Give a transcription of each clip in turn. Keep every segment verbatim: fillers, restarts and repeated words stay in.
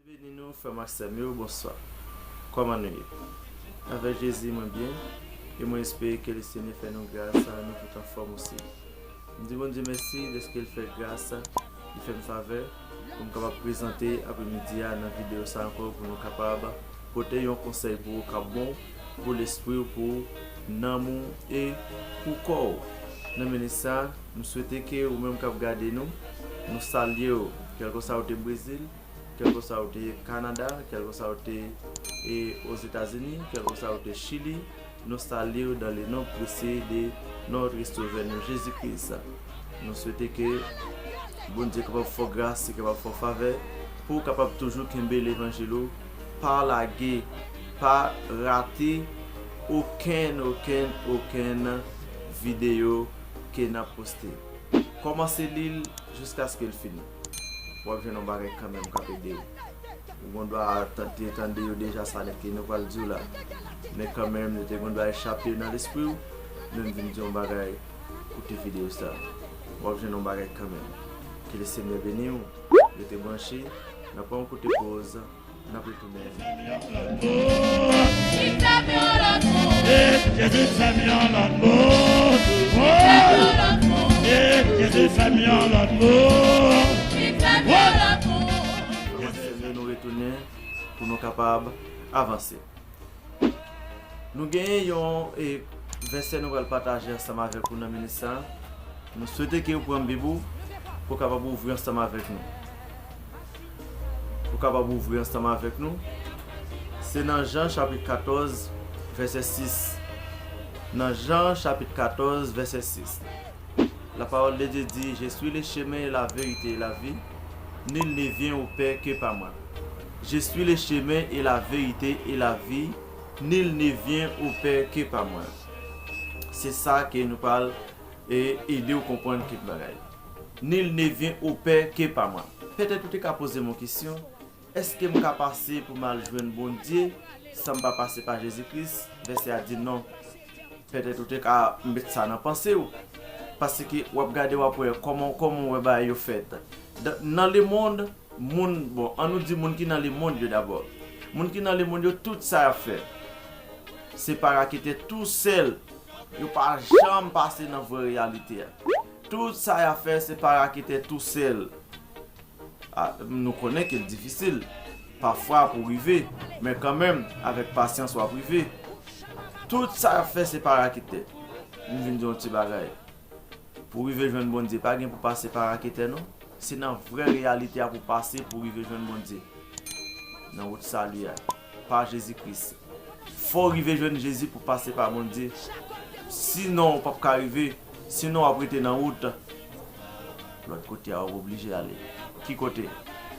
Beni nou, frè m ak sè m yo, bonswa. Kòman nou ye? Avèk Jezi, mwen byen, e mwen espere ke Lesenyè fè nou gras, nou tout anfòm osi. M di Bondye mèsi dèske l fè gras, li fè m favè pou m kapab prezante apremidi a nan videyo sa ankò, pou nou kapab pote yon konsèy pou ou k ap bon pou lespri w, pou nanm ou e pou kò w. Nan minit sa, m swete ke ou menm k ap gade nou, nou salye w, kèlkeswa ou te Brezil, kèlkeswa ou te Kanada, kèlkeswa ou te e, Ozetazini, kèlkeswa ou te Chili, nou salye w dans le nom précieux de notre Sauveur nou Jezi Kris. Nou swete ke Bondye kapab fè w gras, li kapab fè w favè, pou w kapab toujou kenbe levanjil ou, pa lage, pa rate okenn, okenn, okenn videyo ke n ap poste. Kòmanse li l jiskaske l fini. W ap jwenn yon bagay kanmenm k ap ede w. Ou gendwa tante tande yo deja, sa nèg ke nou pral di w la. Men kanmenm, yo te gendwa echape nan lespri w, men m vin di yon bagay, koute videyo sa. W ap jwenn yon bagay kanmenm. Ke Lesenyè beni w. Rete branche, n ap pran yon koute poz, n ap retounen. Jezi fè m yon lòt mo. Jezi fè m yon lòt mo. Frè m ak sè m yo, nou retounen pou nou kapab avanse. Nou genyen yon e, vèsè nou pral pataje ansanm avèk ou nan minit sa. Nou swete ke ou pran Bib ou pou w kapab ouvri ansanm avèk nou. Pou w kapab ouvri ansanm avèk nou. Se nan Jan chapit katòz, vèsè sis. Nan Jan chapit katòz, vèsè sis. La parole de Dieu dit, Je suis le chemin et la vérité et la vie. Nul ne vient au Père que par moi. Je suis le chemin et la vérité et la vie. Nul ne vient au Père que par moi. Se sa ke nou pral e, ede w konprann kèk bagay. Nul ne vient au Père que par moi. Petèt ou te ka poze m yon kesyon, èske m ka pase pou m al jwenn Bondye san m pa pase pa Jezi Kris? Vèsè a di non. Petèt ou te ka met sa nan panse w. Paske w ap gade, w ap wè kòman, kòman w wè bagay yo fèt. Dan, nan lemonn, moun, bon, an nou di moun ki nan lemonn yo dabò. Moun ki nan lemonn yo, tout sa y ap fè, se pa raketè tousèl. Yo pa janm pase nan vrè reyalite a. Tout sa y ap fè, se pa raketè tousèl. A, nou konnen ke l difisil pafwa pou rive, men kanmenm, avèk pasyans, w ap rive. Tout sa y ap fè, se pa raketè. M vin di yon ti bagay. Pou rive jwenn Bondye, pa gen pou pase pa raketè, non. Se nan vrè reyalite a pou pase pou rive jwenn Bondye. Nan wout sali a, pa Jezi Kris. Fò w rive jwenn Jezi pou pase pa Bondye. Sinon, ou p ap ka rive. Sinon, w ap rete nan wout. Lòt kote a, w ap oblije ale. Ki kote?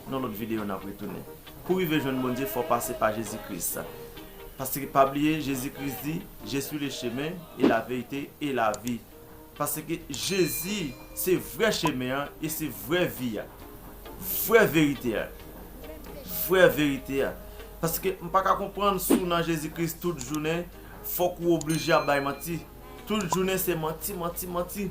Nan lòt videyo, n ap retounen. Pou rive jwenn Bondye, fò w pase pa Jezi Kris. Paske, pa bliye, Jezi Kris di, Je suis le chemin et la vérité et la vie. Paske Jezi se vrè chemen an e se vrè vi a. Vrè verite a. Vrè verite a. Paske m pa ka konprann si w nan Jezi Kris tout jounen, fòk ou oblije ap bay manti. Tout jounen se manti, manti, manti.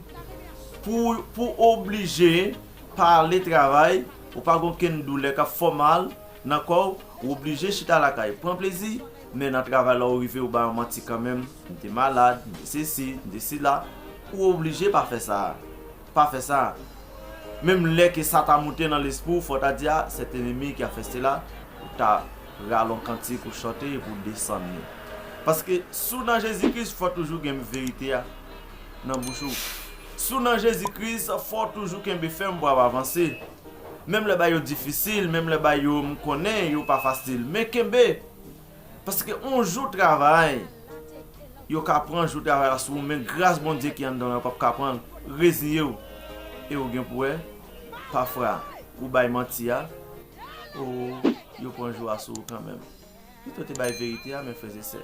Pou, pou oblije pa ale travay, ou pa gen okenn doulè k ap fè w mal nan kò w, ou oblije chita lakay, pran plezi, men nan travay la ou rive ou bay yon manti kanmenm, m te malad, m te sesi, m te sela, ou oblije pa fè sa. Pa fè sa. Menm lè ke sa ta moute nan lespri w, fò w ta di, a, c'est ennemi qui a fait cela, ou ta rale yon kantik ou chante epi w desann li. Paske si w nan Jezi Kris, fò toujou gen verite a nan bouch ou. Si w nan Jezi Kris, fò w toujou kenbe fèm pou w ap avanse. Menm lè bagay yo difisil, menm lè bagay yo, m konnen yo pa fasil, men kenbe. Paske yon jou travay, yo ka pran jou travay la sou ou, men gras Bondye ki anndan w lan, yo p ap ka pran l. Reziye w. E ou gen pou wè, pafwa, ou bay manti a, ou, yo pran jou a sou ou kanmenm. Pito te bay verite a, men frè e sè.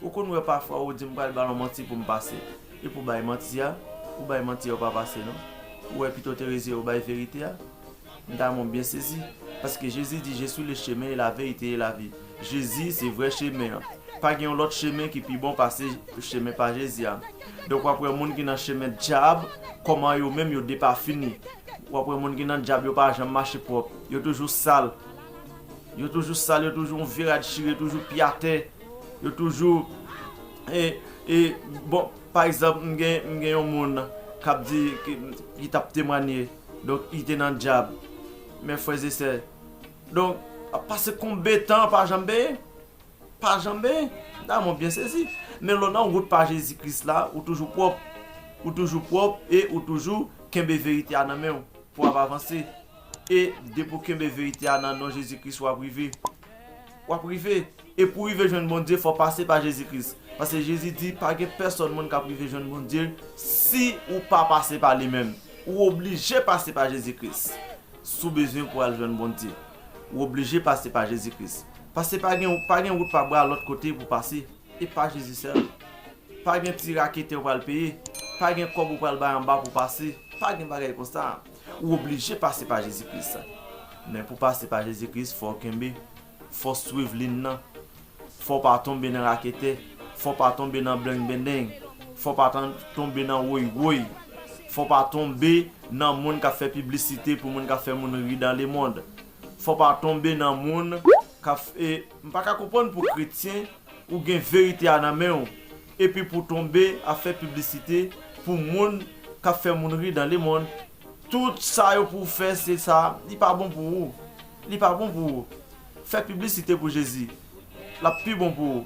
Ou konn wè pafwa ou di, m pral ba l yon manti pou m pase. Epi w bay manti a, ou bay manti a, ou pa pase non. Ou wè pito te reziye w bay verite a. M ta renmen w byen sezi. Paske Jezi di, Je suis le chemin et la vérité et la vie. Jezi se vrè chemen an. Pa gen yon lòt chemen ki pi bon pase chemen pa Jezi a. Donk w ap wè moun ki nan chemen dyab, kòman yo menm yo depafini. W ap wè moun ki nan dyab yo pa janm mache pwòp. Yo toujou sal. Yo toujou sal, yo toujou yon vye rad chire, toujou pye atè. Yo toujou, e, e, bon, pa egzanp, m gen, m gen yon moun k ap di, ki, ki t ap temwanye. Donk, li te nan dyab. Men frè e sè, donk, ap pase konbe tan, pa janm benyen. Pa janm benyen. Dayè, mwen byen sezi. Men lè w nan wout pa Jezi Kris la, ou toujou pwòp. Ou toujou pwòp e ou toujou kenbe verite a nan men w pou w ap avanse. E depi w kenbe verite a nan non Jezi Kris, w ap rive. W ap rive. E pou w rive jwenn Bondye, fò w pase pa Jezi Kris. Paske Jezi di, pa gen pèsòn moun k ap rive jwenn Bondye si ou pa pase pa li menm. Ou oblije pase pa Jezi Kris. Si w bezwen pou w al jwenn Bondye, ou oblije pase pa Jezi Kris. Paske pa gen, pa gen wout pa bwa lòt kote pou pase. E pa Jezi sèl. Pa gen ti raketè ou pral peye. Pa gen kòb ou pral bay anba pou pase. Pa gen bagay konsa. Ou oblije pase pa Jezi Kris. Men pou pase pa Jezi Kris, fò w kenbe. Fò w swiv liy nan. Fò w pa tonbe nan raketè. Fò w pa tonbe nan blengbendeng. Fò w pa tan- tonbe nan woywoy. Fò w pa tonbe nan moun k ap fè piblisite pou moun k ap fè moun ri dans le monde. Fò w pa tonbe nan moun k ap f- e, m pa ka konprann pou kretyen ou gen verite a nan men w, epi pou w tonbe ap fè piblisite pou moun k ap fè moun ri dans le monde. Tout sa yo pou w fè, se sa, li pa bon pou ou. Li pa bon pou ou. Fè piblisite pou Jezi. L ap pi bon pou ou.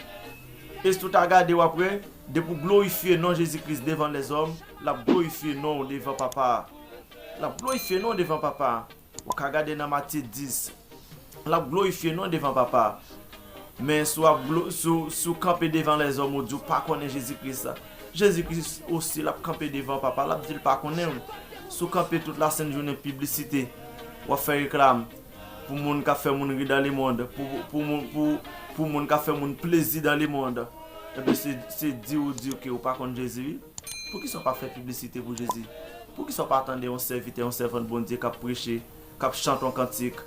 E si w ta gade, w ap wè, depi w glorifye non Jezi Kris devan lèzòm, l ap glorifye non w devan Papa a. L ap glorifye non w devan Papa a. Ou ka gade nan Matye dis. L ap glorifye non devan Papa a. Men si w ap glo- si w, si w kanpe devan lèzòm, ou di w pa konnen Jezi Kris la. Jezi Kris osi, l ap kanpe devan Papa, l ap di l pa konnen w. Si w kanpe tout lasent jounen piblisite, w ap fè reklam pou moun k ap fè moun ri dans le monde, pou, pou, moun- pou, pou moun k ap fè moun plezi dans le monde. Ebyen, se, se di ou di ke ou pa konn Jezi, wi. Poukisa w pa fè piblisite pou Jezi? Poukisa w pa tande yon sèvitè, yon sèvant Bondye k ap preche, k ap chante yon kantik?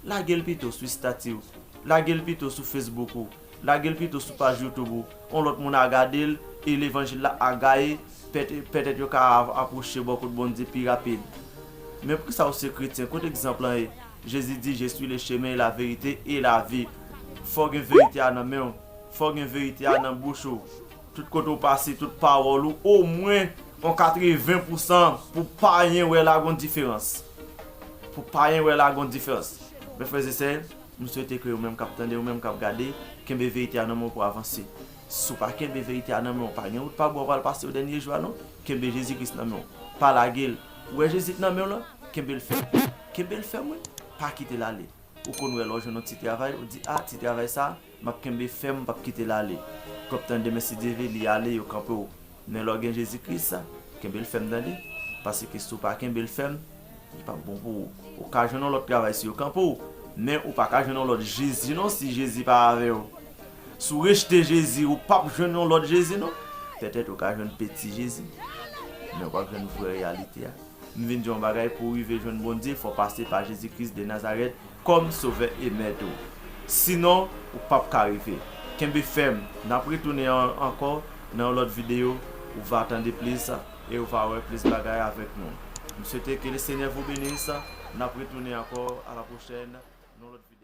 Lage l pito sou estati w. Lage l pito sou Facebook ou. Lage l pito sou paj YouTube ou. Yon lòt moun a gade l e levanjil la a gaye. Pèt- Petèt yo ka av- apwoche bò kot Bondye pi rapid. Men poukisa w se kretyen? Kote egzanp lan ye? Jezi di, "Je suis le chemin, la vérité et la vie." Fò w gen verite a nan men w. Fò w gen verite a nan bouch ou. Tout kote w pase, tout pawòl ou, omwen yon katreven pousan pou payen wè la gon diferans. Pou payen wè la gon diferans. Men frè e sè, m swete ke ou menm k ap tande, ou menm k ap gade, kenbe verite a nan men w pou avanse. Si w pa kenbe verite a nan men w, pa gen wout pa bwa w pral pase yo dènye jou a non. Kenbe Jezi Kris nan men w. Pa lage l. Ou wè Jezi k nan men w lan, kenbe l fèm. Kenbe l fèm, wi. Pa kite l ale. Ou konn wè lè w jwenn yon ti travay, ou di, "A, ti travay sa, m ap kenbe fèm, m p ap kite l ale." Kòm tan demen, si Dye vle, li ale, yo kanpe w. Men lè w gen Jezi Kris, kenbe l fèm tande. Paske si w pa kenbe l fèm, li p ap bon pou ou. Ou ka jwenn yon lòt travay si yo kanpe w, men ou pa ka jwenn yon lòt Jezi non si Jezi pa avè w. Si w rejte Jezi, ou p ap jwenn yon lòt Jezi non. Petèt ou ka jwenn peti Jezi, men ou p ap jwenn vrè reyalite a. M vin di yon bagay, pou w rive jwenn Bondye, fò w pase pa Jezi Kris de Nazarèt kòm Sovè e Mèt ou. Sinon, ou p ap ka rive. Kenbe fèm. N ap retounen an- ankò nan yon lòt videyo. Ou va tande plis e ou va wè plis bagay avèk nou. M swete ke le Senyè vous bénisse. N ap retounen ankò. A la pwochèn. Nan yon lòt videyo.